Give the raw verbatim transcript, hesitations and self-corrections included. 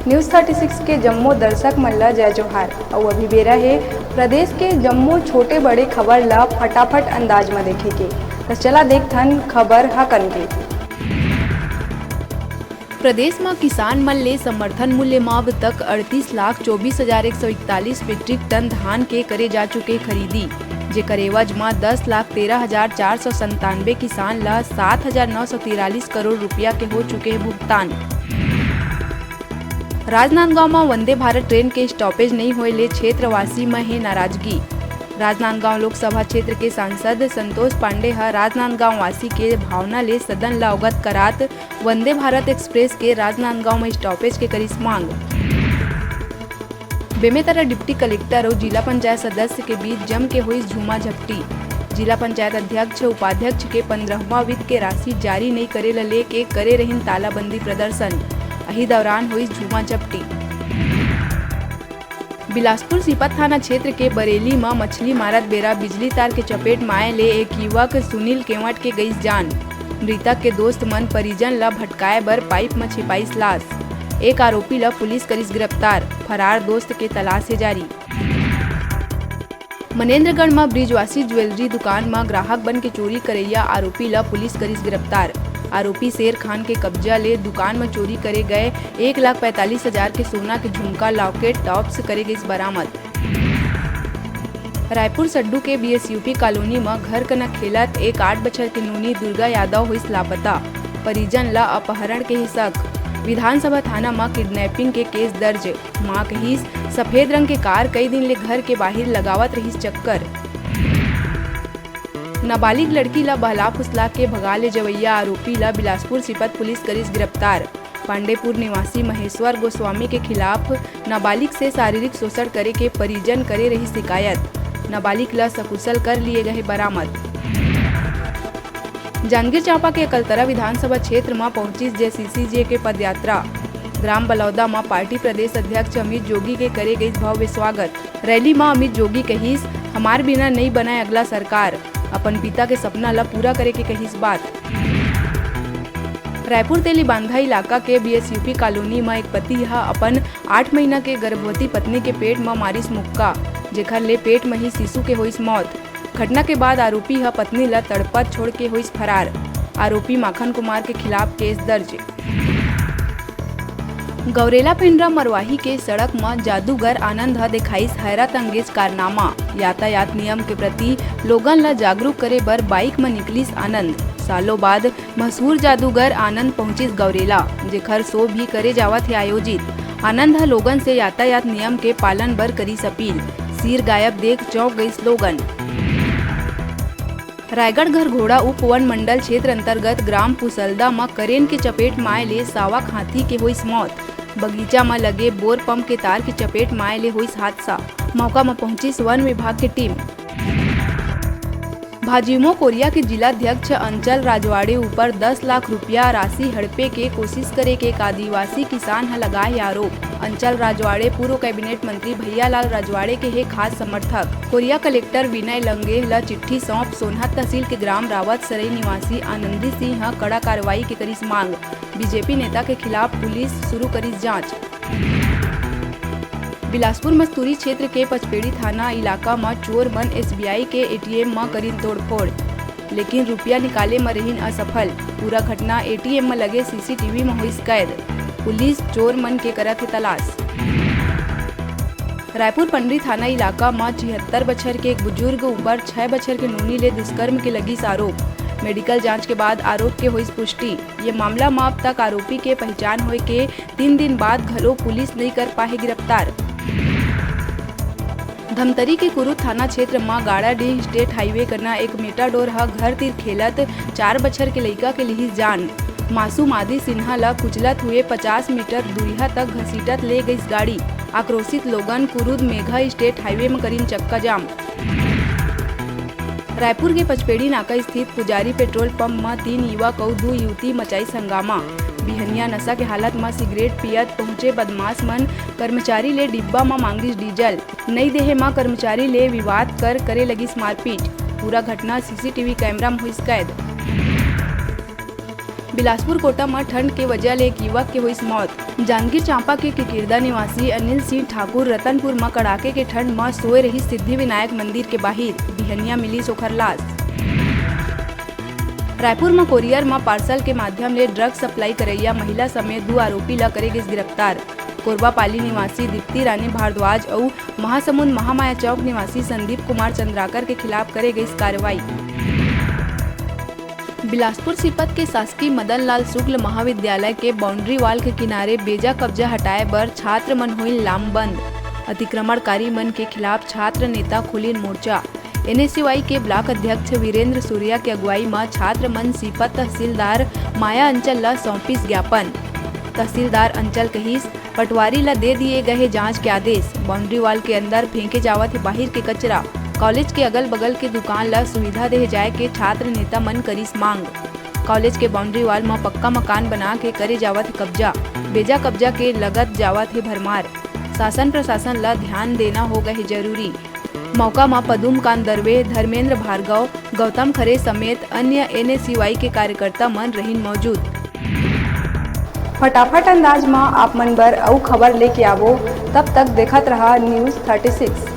News thirty six के जम्मो दर्शक मन ल जय जोहार। अउ अभी बेरा हे प्रदेश के जम्मो छोटे बड़े खबर ल फटाफट अंदाज म देखे के। त चला देखथन खबर ह कन के। प्रदेश म किसान मन ले समर्थन मूल्य म अब तक अड़तीस लाख चौबीस हजार एक सौ इकतालीस मीट्रिक टन धान के करे जा चुके खरीदी, जेकर एवज म दस लाख तेरह हजार चार सौ संतानवे किसान ल सात हजार नौ सौ तिरालीस करोड़ रुपया के हो चुके हे भुगतान। राजनांदगांव म वंदे भारत ट्रेन के स्टॉपेज नइ होए ले क्षेत्रवासी म हे नाराजगी। राजनांदगांव लोकसभा क्षेत्र के सांसद संतोष पांडे ह राजनांदगांव वासी के भावना ले सदन ल अवगत करात वंदे भारत एक्सप्रेस के राजनांदगांव म स्टॉपेज के करिस मांग। बेमेतरा डिप्टी कलेक्टर अउ जिला पंचायत सदस्य के बीच जम के होइस झूमा झपटी। जिला पंचायत अध्यक्ष, उपाध्यक्ष के पंद्रहवां वित्त के राशि जारी नइ करे ल लेके करे रहिन तालाबंदी प्रदर्शन। अही दौरान होइस झूमा झपटी। बिलासपुर सीपत थाना क्षेत्र के बरेली म मछली मारत बेरा बिजली तार के चपेट म आए ले एक युवक सुनील केवट के गईस जान। मृतक के दोस्त मन परिजन ल भटकाए बर पाइप म छिपाइस लाश। एक आरोपी ल पुलिस करिस गिरफ्तार। फरार दोस्त के तलाश हे जारी। मनेंद्रगढ़ म ब्रिजवासी ज्वेलरी दुकान म ग्राहक बन के चोरी करइया आरोपी ल पुलिस करिस गिरफ्तार। आरोपी शेर खान के कब्जा ले दुकान म चोरी करे गए एक लाख पैंतालीस हजार के सोना के झुमका, लॉकेट, टॉप्स करे गइस बरामद। रायपुर सड्डू के बीएसयूपी कॉलोनी म घर कना खेलत एक आठ बछर के नोनी दुर्गा यादव होइस लापता। परिजन ल अपहरण के हे शक। विधानसभा थाना म किडनैपिंग के केस दर्ज। मां कहिस, सफेद रंग के कार कई दिन ले घर के बाहिर लगावत रहिस चक्कर। नाबालिग लड़की ल बहला फुसला के भगा ले जवइया आरोपी ल बिलासपुर सीपत पुलिस करिस गिरफ्तार। पांडेपुर निवासी महेश्वर गोस्वामी के खिलाफ नाबालिग से शारीरिक शोषण करे के परिजन करे रही शिकायत। नाबालिग ल सकुशल कर लिए गए बरामद। जांजगीर चांपा के अकलतरा विधानसभा क्षेत्र म पहुंचिस जेसीसीजे के पदयात्रा। ग्राम बलौदा म पार्टी प्रदेश अध्यक्ष अमित जोगी के करे गइस भव्य स्वागत। रैली म अमित जोगी कहिस, "हमार बिना नइ बनय अगला सरकार।" अपन पिता के सपना ल पूरा करे के कहिस बात। रायपुर तेलीबांधा इलाका के बीएसयूपी कॉलोनी म एक पति ह अपन आठ महीना के गर्भवती पत्नी के पेट म मारिस मुक्का, जेखर ले पेट म ही शिशु के होइस मौत। घटना के बाद आरोपी ह पत्नी ल तड़पत छोड़ के होइस फरार। आरोपी माखन कुमार के खिलाफ केस दर्ज। गौरेला पेंड्रा मरवाही के सड़क म जादूगर आनंद ह देखाइस हैरत अंगेज कारनामा। यातायात नियम के प्रति लोगन ल जागरूक करे बर बाइक म निकलिस आनंद। सालों बाद मशहूर जादूगर आनंद पहुंचिस गौरेला, जेखर शो भी करे जावत हे आयोजित। आनंद ह लोगन से यातायात नियम के पालन बर करिस अपील। सिर गायब देख चौंक गइस लोगन। रायगढ़ घरघोड़ा उप वन मंडल क्षेत्र अंतर्गत ग्राम पुसलदा म करेन के चपेट म आए ले सावा हाथी के होइस मौत। बगीचा म लगे बोर पंप के तार के चपेट म आए ले होइस हादसा। मौका म पहुंचिस वन विभाग के टीम। भाजिमो कोरिया के जिलाध्यक्ष अंचल राजवाड़े ऊपर दस लाख रुपया राशि हड़पे के कोशिश करे के एक आदिवासी किसान ह लगाए हे आरोप। अंचल राजवाड़े पूर्व कैबिनेट मंत्री भैयालाल राजवाड़े के हे खास समर्थक। कोरिया कलेक्टर विनय लंगेह ल चिट्ठी सौंप सोनहत तहसील के ग्राम रावत सरई निवासी आनंदी सिंह ह कड़ा कार्रवाई के करिस मांग। बीजेपी नेता के खिलाफ पुलिस शुरू करिस जांच। बिलासपुर मस्तूरी क्षेत्र के पचपेड़ी थाना इलाका म चोर मन एसबीआई के एटीएम म करिन तोड़फोड़, लेकिन रुपया निकाले म रहिन असफल। पूरा घटना एटीएम म लगे सीसीटीवी म होइस कैद। पुलिस चोर मन के करत हे तलाश। रायपुर पंडरी थाना इलाका म छिहत्तर बछर के एक बुजुर्ग ऊपर छह बछर के नोनी ले दुष्कर्म के लगिस आरोप। मेडिकल जांच के बाद आरोप के होइस पुष्टि। ये मामला म अब तक आरोपी के पहचान होए के तीन दिन बाद घलो पुलिस नइ कर पाहे गिरफ्तार। धमतरी के कुरुद थाना क्षेत्र म गाड़ाडीह स्टेट हाईवे कना एक मेटाडोर ह घर तीर खेलत चार बछर के लइका के लिहिस जान। मासूम आदि सिन्हा ल कुचलत हुए पचास मीटर दूरिहा तक घसीटत ले गइस गाड़ी। आक्रोशित लोगन कुरुद मेघा स्टेट हाईवे म करिन चक्का जाम। रायपुर के पचपेड़ी नाका स्थित पुजारी पेट्रोल पंप म तीन युवक अउ दू युवती मचाइस हंगामा। बिहनिया नशा के हालत म सिगरेट पियत पहुंचे बदमाश मन कर्मचारी ले डिब्बा म मांगिस डीजल। नइ देहे म कर्मचारी ले विवाद कर करे लगिस मारपीट। पूरा घटना सीसीटीवी कैमरा म होइस कैद। बिलासपुर कोटा म ठंड के वजह ले एक युवक के होइस मौत। जांजगीर चांपा के किकिरदा निवासी अनिल सिंह ठाकुर रतनपुर म कड़ाके के ठंड म सोए रहिस सिद्धि विनायक मंदिर के बाहिर। बिहनिया मिलिस ओखर लाश। रायपुर म कोरियर म पार्सल के माध्यम ले ड्रग सप्लाई करइया महिला समेत दू आरोपी ल करे गिस गिरफ्तार। कोरबापाली निवासी दीप्ति रानी भारद्वाज अउ महासमुंद महामाया चौक निवासी संदीप कुमार चंद्राकर के खिलाफ करे गइस कार्रवाई। बिलासपुर सीपत के शासकीय मदन लाल शुक्ल महाविद्यालय के बाउंड्री वॉल के किनारे बेजा कब्जा हटाए बर छात्र मन होइन लामबंद। अतिक्रमणकारी मन के खिलाफ छात्र नेता खोलिन मोर्चा। एनएसयूआई के ब्लॉक अध्यक्ष वीरेंद्र सूर्या के अगुवाई म छात्र मन सीपत तहसीलदार माया अंचल ल सौंपिस ज्ञापन। तहसीलदार अंचल कहिस, पटवारी ल दे दिए गए हे जांच के आदेश। बाउंड्री वॉल के अंदर फेंके जावत हे बाहिर के कचरा। कॉलेज के अगल बगल के दुकान ल सुविधा देहे जाए के छात्र नेता मन करिस मांग। कॉलेज के बाउंड्री वॉल म पक्का मकान बना के करे जावत हे कब्जा। बेजा कब्जा के लगत जावत हे भरमार। शासन प्रशासन ल ध्यान देना हो गए हे जरूरी। मौका म पदुम कांत दर्वे, धर्मेंद्र भार्गव, गौतम खरे समेत अन्य एनएसयूआई के कार्यकर्ता मन रहिन मौजूद। फटाफट अंदाज म आप मन बर अउ खबर लेके आवो, तब तक देखत रहा न्यूज़ थर्टी सिक्स।